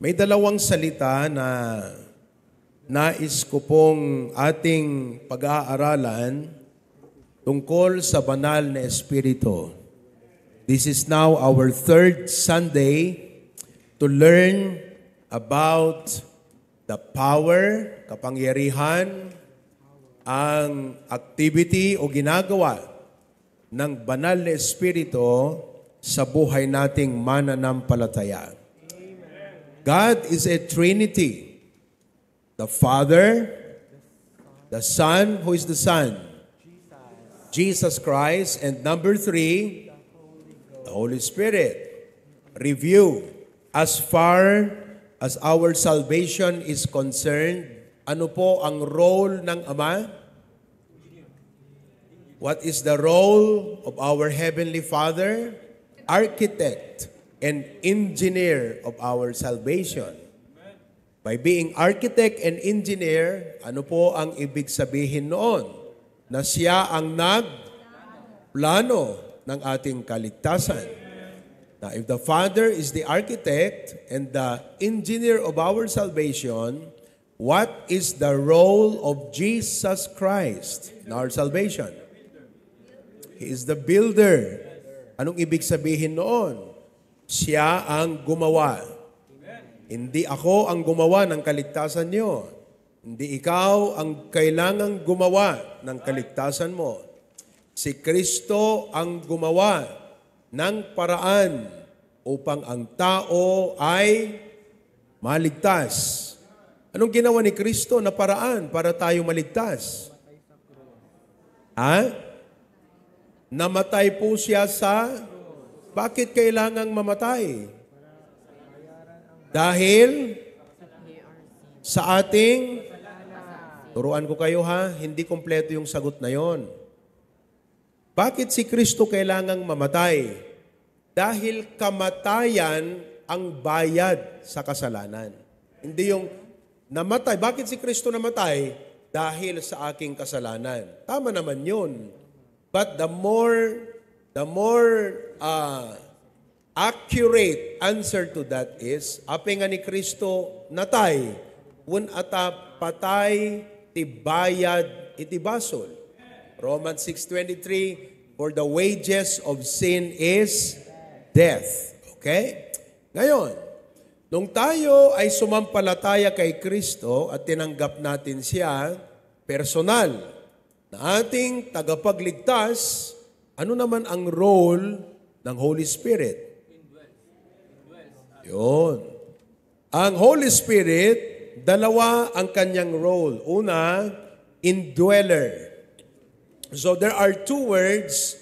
May dalawang salita na nais ko pong ating pag-aaralan tungkol sa banal na Espiritu. This is now our third Sunday to learn about the power, kapangyarihan, ang activity o ginagawa ng banal na Espiritu sa buhay nating mananampalataya. God is a Trinity. The Father, the Son, who is the Son? Jesus Christ. And number 3, the Holy Spirit. Review. As far as our salvation is concerned, ano po ang role ng Ama? What is the role of our Heavenly Father? Architect and engineer of our salvation. By being architect and engineer, ano po ang ibig sabihin noon? Na siya ang nagplano ng ating kaligtasan. Now, if the Father is the architect and the engineer of our salvation, what is the role of Jesus Christ in our salvation? He is the builder. Anong ibig sabihin noon? Siya ang gumawa. Hindi ako ang gumawa ng kaligtasan niyo. Hindi ikaw ang kailangang gumawa ng kaligtasan mo. Si Kristo ang gumawa ng paraan upang ang tao ay maligtas. Anong ginawa ni Kristo na paraan para tayo maligtas? Namatay po siya sa... Bakit kailangang mamatay? Dahil sa ating, turuan ko kayo hindi kompleto yung sagot na yon. Bakit si Kristo kailangang mamatay? Dahil kamatayan ang bayad sa kasalanan. Hindi yung namatay. Bakit si Kristo namatay? Dahil sa aking kasalanan. Tama naman yun. But the more accurate answer to that is, api nga ni Kristo natay, un ata patay tibayad itibasol. Romans 6:23, for the wages of sin is death. Okay? Ngayon, nung tayo ay sumampalataya kay Kristo at tinanggap natin siya, personal, na ating tagapagligtas, ano naman ang role ng Holy Spirit? Yun. Ang Holy Spirit, dalawa ang kanyang role. Una, indweller. So there are two words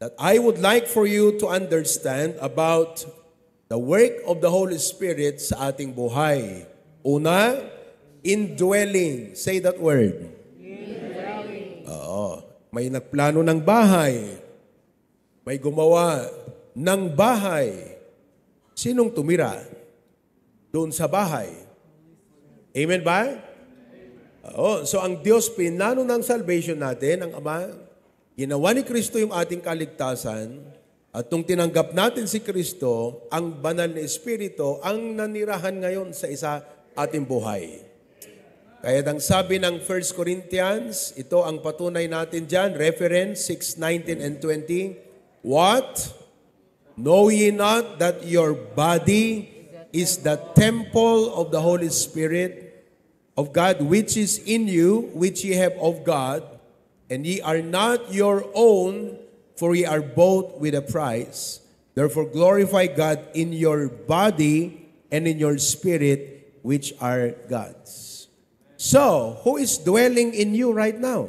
that I would like for you to understand about the work of the Holy Spirit sa ating buhay. Una, indwelling. Say that word. Indwelling. Oo. May nagplano ng bahay. May gumawa ng bahay. Sinong tumira doon sa bahay? Amen ba? Oo. So ang Diyos, pinano ng salvation natin, ang Ama, ginawa ni Kristo yung ating kaligtasan, at nung tinanggap natin si Kristo, ang banal na Espiritu ang nanirahan ngayon sa isa ating buhay. Kaya ang sabi ng 1 Corinthians, ito ang patunay natin dyan, reference 6:19 and 20, what? Know ye not that your body is the temple of the Holy Spirit of God, which is in you, which ye have of God, and ye are not your own, for ye are bought with a price. Therefore glorify God in your body and in your spirit, which are God's. So, who is dwelling in you right now?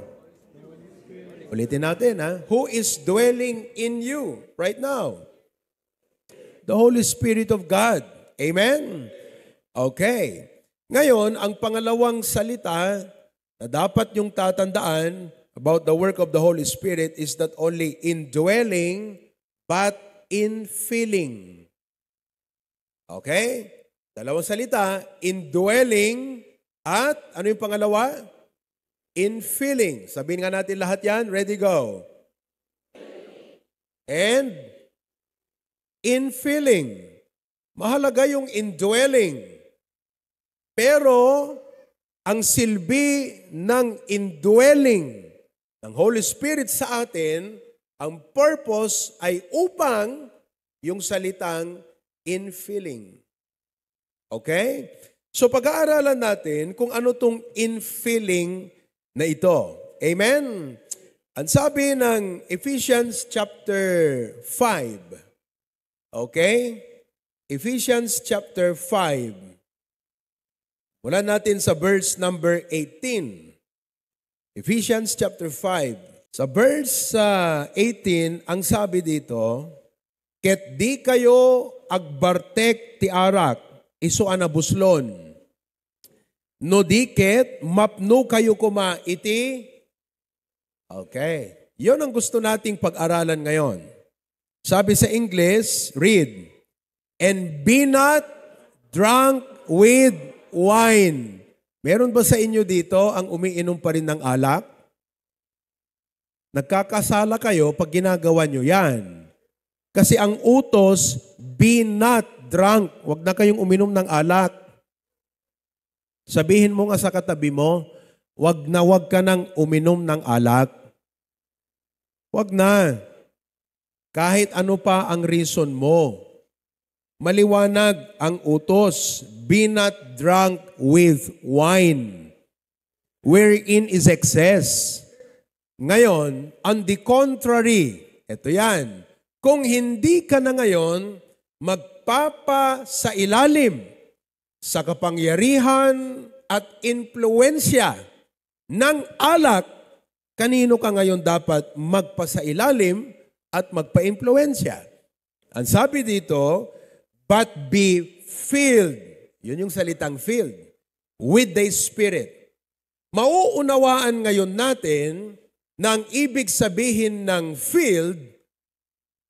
Ulitin natin, Who is dwelling in you right now? The Holy Spirit of God. Amen? Okay. Ngayon, ang pangalawang salita na dapat yung tatandaan about the work of the Holy Spirit is that only indwelling but infilling. Okay? Dalawang salita, indwelling at ano yung pangalawa? Infilling. Sabihin nga natin lahat yan. Ready, go. And infilling. Mahalaga yung indwelling. Pero, ang silbi ng indwelling ng Holy Spirit sa atin, ang purpose ay upang yung salitang infilling. Okay? So pag-aaralan natin kung ano tong infilling na ito. Amen? Ang sabi ng Ephesians chapter 5. Okay? Ephesians chapter 5. Mula natin sa verse number 18. Ephesians chapter 5. Sa verse 18, ang sabi dito, ket di kayo agbartek ti arak, iso anabuslon. No diket, mapno kayo kuma iti. Okay. Yun ang gusto nating pag-aralan ngayon. Sabi sa English, read, and be not drunk with wine. Meron ba sa inyo dito ang umiinom pa rin ng alak? Nagkakasala kayo pag ginagawa nyo yan. Kasi ang utos, be not drunk. Huwag na kayong uminom ng alak. Sabihin mo nga sa katabi mo, huwag ka nang uminom ng alak. Huwag na. Kahit ano pa ang reason mo. Maliwanag ang utos, be not drunk with wine, wherein is excess. Ngayon, on the contrary, ito yan, kung hindi ka na ngayon magpapa sa ilalim sa kapangyarihan at impluensya ng alak, kanino ka ngayon dapat magpasailalim at magpa-impluensya? Ang sabi dito, but be filled, yun yung salitang filled, with the Spirit. Mauunawaan ngayon natin na ang ibig sabihin ng filled,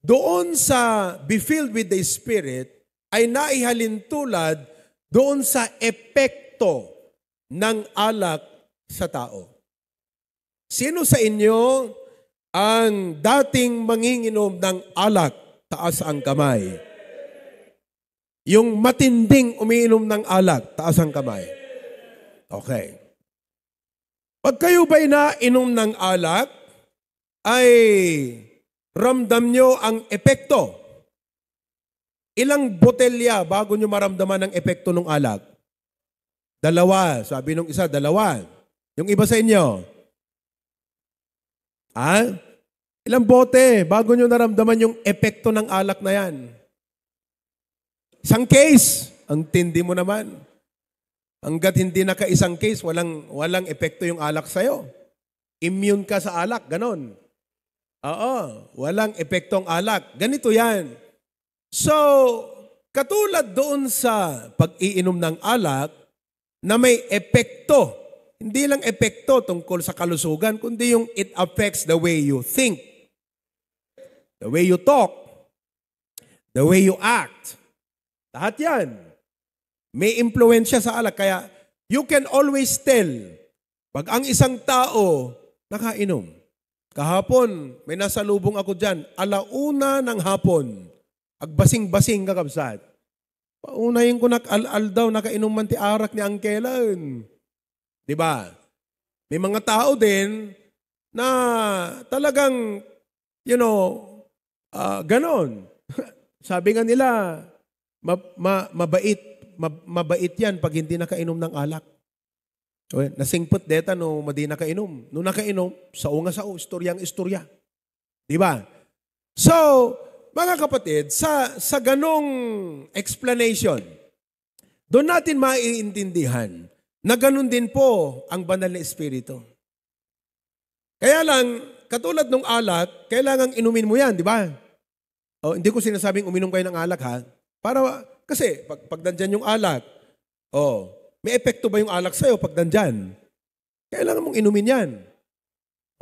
doon sa be filled with the Spirit, ay naihalin tulad doon sa epekto ng alak sa tao. Sino sa inyo ang dating manginginom ng alak? Taas ang kamay. Yung matinding umiinom ng alak, taas ang kamay. Okay. Pag kayo ba'y nainom ng alak, ay ramdam nyo ang epekto. Ilang botelya bago nyo maramdaman ang epekto ng alak? 2. Sabi nung isa, 2. Yung iba sa inyo? Ilang bote bago nyo naramdaman yung epekto ng alak na yan? Isang case. Ang tindi mo naman. Hanggat hindi naka-isang case, walang epekto yung alak sa'yo. Immune ka sa alak, ganon. Oo, walang epekto ang alak. Ganito yan. So, katulad doon sa pag-iinom ng alak, na may epekto. Hindi lang epekto tungkol sa kalusugan, kundi yung it affects the way you think, the way you talk, the way you act. Lahat yan. May impluensya sa alak. Kaya you can always tell pag ang isang tao nakainom. Kahapon, may nasalubong ako dyan. 1:00 ng hapon. Agbasing-basing kakabsat. Paunahin ko nakal-al daw, nakainom man ti arak ni Angkelan. Diba? May mga tao din na talagang, ganon. Sabi nga nila, mabait yan pag hindi nakainom ng alak. Okay. Nasingpot deta no madi nakainom. No nakainom, sao nga sao, istoryang-istorya. Di ba? So, mga kapatid, sa ganong explanation, doon natin maiintindihan na ganon din po ang banal na espiritu. Kaya lang, katulad ng alak, kailangang inumin mo yan, di ba? O, hindi ko sinasabing uminom kayo ng alak, ha? Kasi pag nandyan yung alak, may epekto ba yung alak sa'yo pag nandyan? Kailangan mong inumin yan.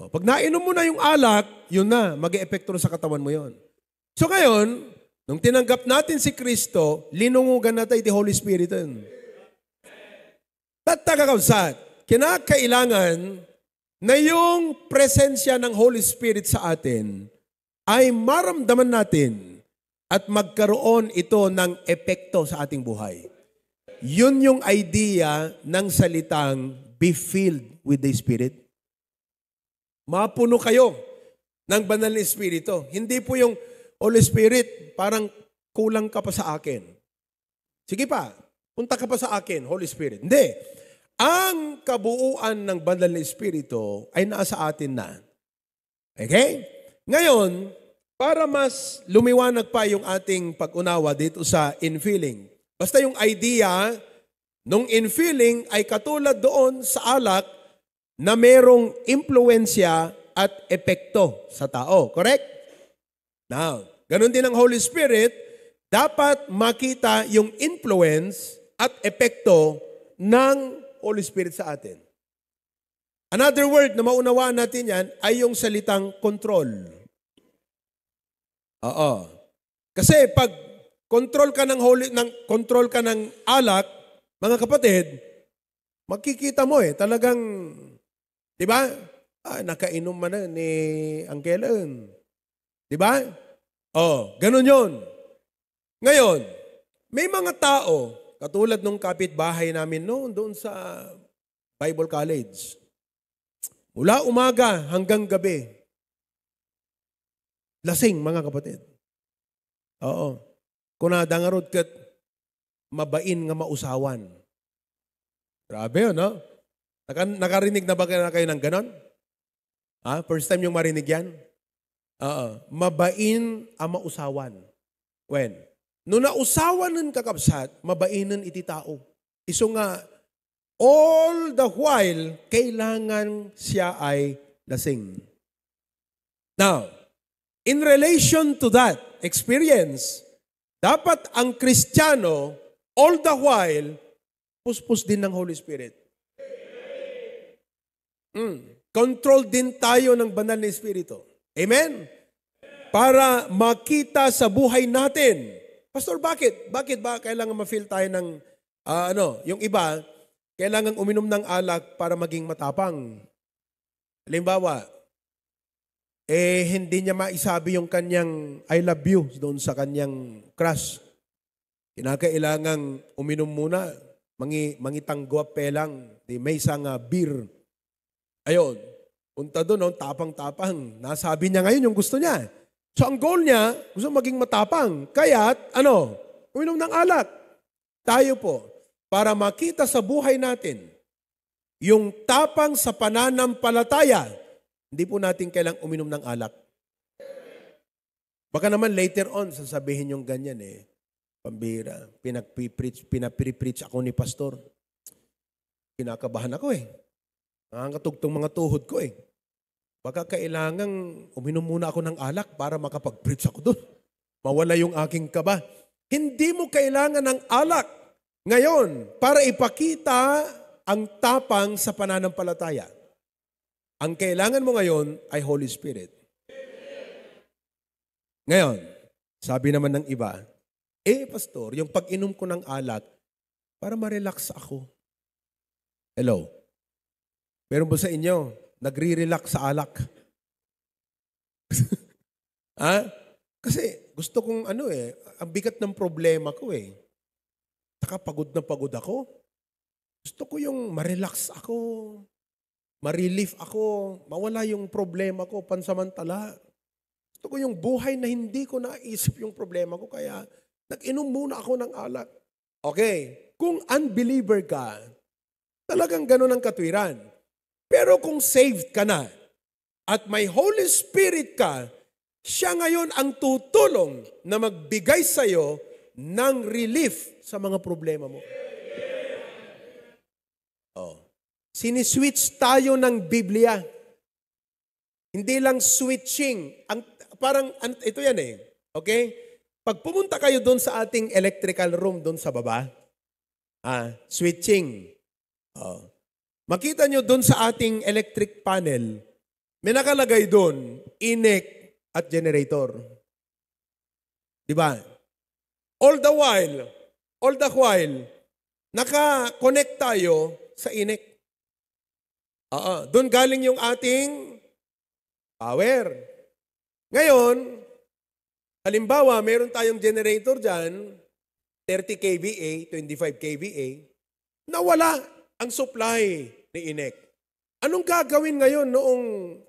Pag nainom mo na yung alak, yun na, mag-e-epekto sa katawan mo yun. So ngayon, nung tinanggap natin si Kristo, linungugan natin the Holy Spirit. Tatagakawsat, kinakailangan na yung presensya ng Holy Spirit sa atin ay maramdaman natin at magkaroon ito ng epekto sa ating buhay. Yun yung idea ng salitang be filled with the Spirit. Mapuno kayo ng banal na Espiritu. Hindi po yung Holy Spirit, parang kulang ka pa sa akin. Sige pa, punta ka pa sa akin, Holy Spirit. Hindi. Ang kabuuan ng banal na Espiritu ay nasa atin na. Okay? Ngayon, para mas lumiwanag pa yung ating pag-unawa dito sa infilling. Basta yung idea nung infilling ay katulad doon sa alak na merong impluensya at epekto sa tao. Correct? Now, ganun din ang Holy Spirit, dapat makita yung influence at epekto ng Holy Spirit sa atin. Another word na maunawaan natin yan ay yung salitang control. Oo. Kasi pag control ka ng alak, mga kapatid, makikita mo talagang, di ba? Nakainom man na ni Angela. Di ba? Ganun yun. Ngayon, may mga tao, katulad nung kapitbahay namin noon doon sa Bible College. Mula umaga hanggang gabi. Lasing, mga kapatid. Oo. Kunada nga rod kat mabain nga mausawan. Grabe yun, no? Nakarinig na ba kayo ng ganon? First time yung marinig yan? Mabain ang mausawan. When? Nung nausawan ng kakabsat, mabainan iti tao. Iso nga, all the while, kailangan siya ay lasing. Now, in relation to that experience, dapat ang Kristiyano, all the while, puspos din ng Holy Spirit. Control din tayo ng banal na Espiritu. Amen? Para makita sa buhay natin. Pastor, bakit? Bakit ba kailangan ma-feel tayo ng, yung iba, kailangan uminom ng alak para maging matapang. Halimbawa, hindi niya maisabi yung kanyang I love you doon sa kanyang crush. Kinakailangang uminom muna, mangitanggap lang, may isang beer. Ayun, punta doon, tapang-tapang. Nasabi niya ngayon yung gusto niya. So ang goal niya, gusto maging matapang. Kaya't, uminom ng alak. Tayo po, para makita sa buhay natin, yung tapang sa pananampalataya, hindi po natin kailang uminom ng alak. Baka naman later on, sasabihin yung ganyan pambira, pinapreach ako ni pastor. Kinakabahan ako Nakakatugtong mga tuhod ko Baka kailangang uminom muna ako ng alak para makapag-preach ako doon. Mawala yung aking kaba. Hindi mo kailangan ng alak ngayon para ipakita ang tapang sa pananampalataya. Ang kailangan mo ngayon ay Holy Spirit. Ngayon, sabi naman ng iba, pastor, yung pag-inom ko ng alak, para ma-relax ako. Hello? Meron ba sa inyo, nagre-relax sa alak? Kasi gusto kong ang bigat ng problema ko Saka pagod na pagod ako. Gusto ko yung ma-relax ako, ma-relief ako, mawala yung problema ko pansamantala. Gusto ko yung buhay na hindi ko naisip yung problema ko, kaya nag-inom muna ako ng alak. Okay, kung unbeliever ka, talagang ganun ang katwiran. Pero kung saved ka na at may Holy Spirit ka, siya ngayon ang tutulong na magbigay sa iyo ng relief sa mga problema mo. Siniswitch tayo ng Biblia. Hindi lang switching. Ito yan Okay? Pag pumunta kayo doon sa ating electrical room doon sa baba, switching. Makita nyo doon sa ating electric panel, may nakalagay doon, inek at generator. Diba? All the while, naka-connect tayo sa inek. Doon galing yung ating power. Ngayon, halimbawa, meron tayong generator dyan, 30 kVA, 25 kVA, nawala ang supply ni INEC. Anong gagawin ngayon noong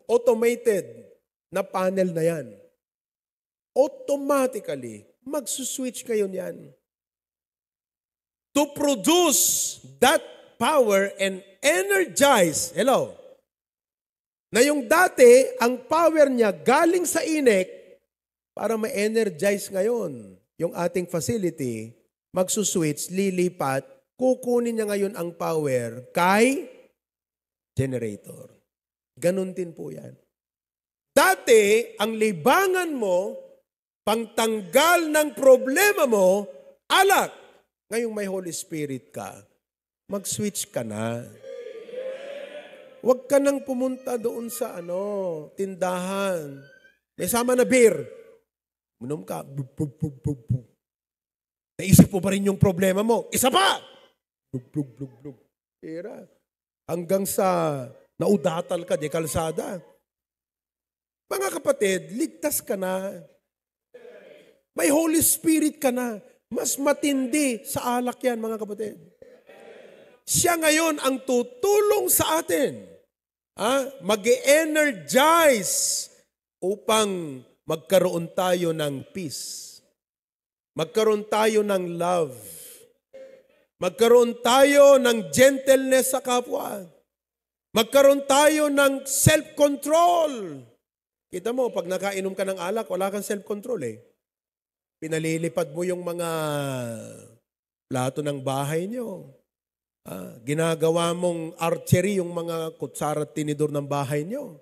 automated na panel na yan? Automatically, magsuswitch ngayon yan. To produce that power and energize, na yung dati, ang power niya galing sa INEC para ma-energize ngayon yung ating facility, magsuswitch, lilipat, kukunin niya ngayon ang power kay generator. Ganon din po yan. Dati, ang libangan mo, pangtanggal ng problema mo, alak. Ngayong may Holy Spirit ka, mag-switch ka na. Huwag ka nang pumunta doon sa tindahan. May sama na beer. Uminom ka. Naisip mo pa rin yung problema mo. Isa pa! Blug. Pera. Hanggang sa naudatal ka, di kalsada. Mga kapatid, ligtas ka na. May Holy Spirit ka na. Mas matindi sa alak yan, mga kapatid. Siya ngayon ang tutulong sa atin. Mag-energize upang magkaroon tayo ng peace. Magkaroon tayo ng love. Magkaroon tayo ng gentleness sa kapwa. Magkaroon tayo ng self-control. Kita mo, pag nakainom ka ng alak, wala kang self-control eh. Pinalilipad mo yung mga plato ng bahay nyo. Ginagawa mong archery yung mga kutsara at tinidor ng bahay nyo.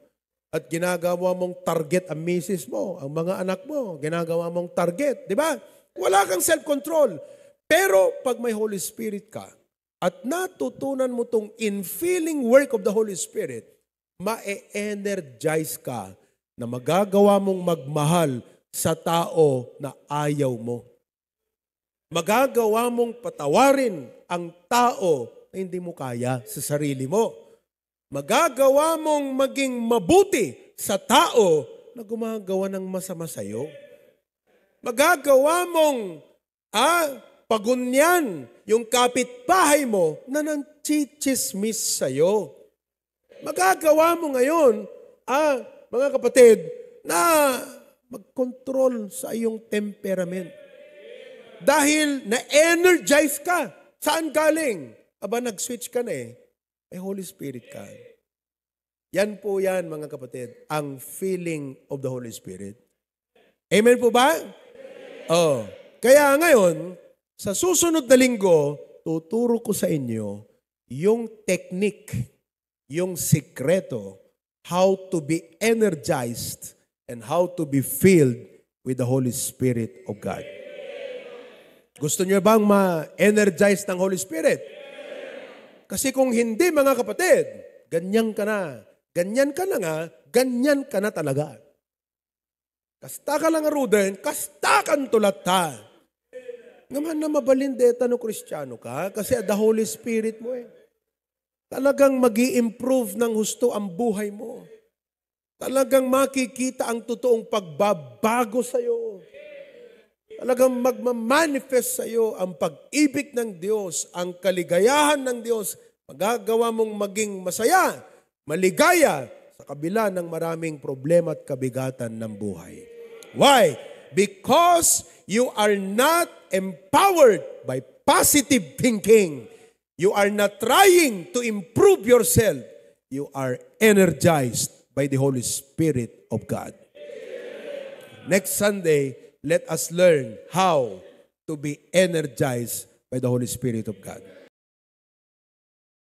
At ginagawa mong target ang misis mo, ang mga anak mo. Ginagawa mong target, di ba? Wala kang self-control. Pero pag may Holy Spirit ka, at natutunan mo tong infilling work of the Holy Spirit, ma-energize ka na magagawa mong magmahal sa tao na ayaw mo. Magagawa mong patawarin ang tao na hindi mo kaya sa sarili mo. Magagawa mong maging mabuti sa tao na gumagawa ng masama sa iyo. Magagawa mong pagunyan yung kapitbahay mo na nang-chichismis sa iyo. Magagawa mo ngayon, mga kapatid, na mag-control sa iyong temperament. Dahil na-energize ka. Saan galing? Nag-switch ka na eh. May Holy Spirit ka. Yan po yan, mga kapatid, ang feeling of the Holy Spirit. Amen po ba? Kaya ngayon, sa susunod na linggo, tuturo ko sa inyo yung technique, yung sikreto, how to be energized and how to be filled with the Holy Spirit of God. Gusto niyo bang ma-energize ng Holy Spirit? Kasi kung hindi, mga kapatid, ganyan ka na. Ganyan ka na nga, ganyan ka na talaga. Kasta ka lang aruden, kasta kan tulata. Ngaman na mabalindeta no Kristiyano ka, kasi the Holy Spirit mo eh. Talagang mag-i-improve ng husto ang buhay mo. Talagang makikita ang totoong pagbabago sa iyo. Talagang magmamanifest sa iyo ang pag-ibig ng Diyos, ang kaligayahan ng Diyos. Magagawa mong maging masaya, maligaya sa kabila ng maraming problema at kabigatan ng buhay. Why? Because you are not empowered by positive thinking. You are not trying to improve yourself. You are energized by the Holy Spirit of God. Next Sunday, let us learn how to be energized by the Holy Spirit of God.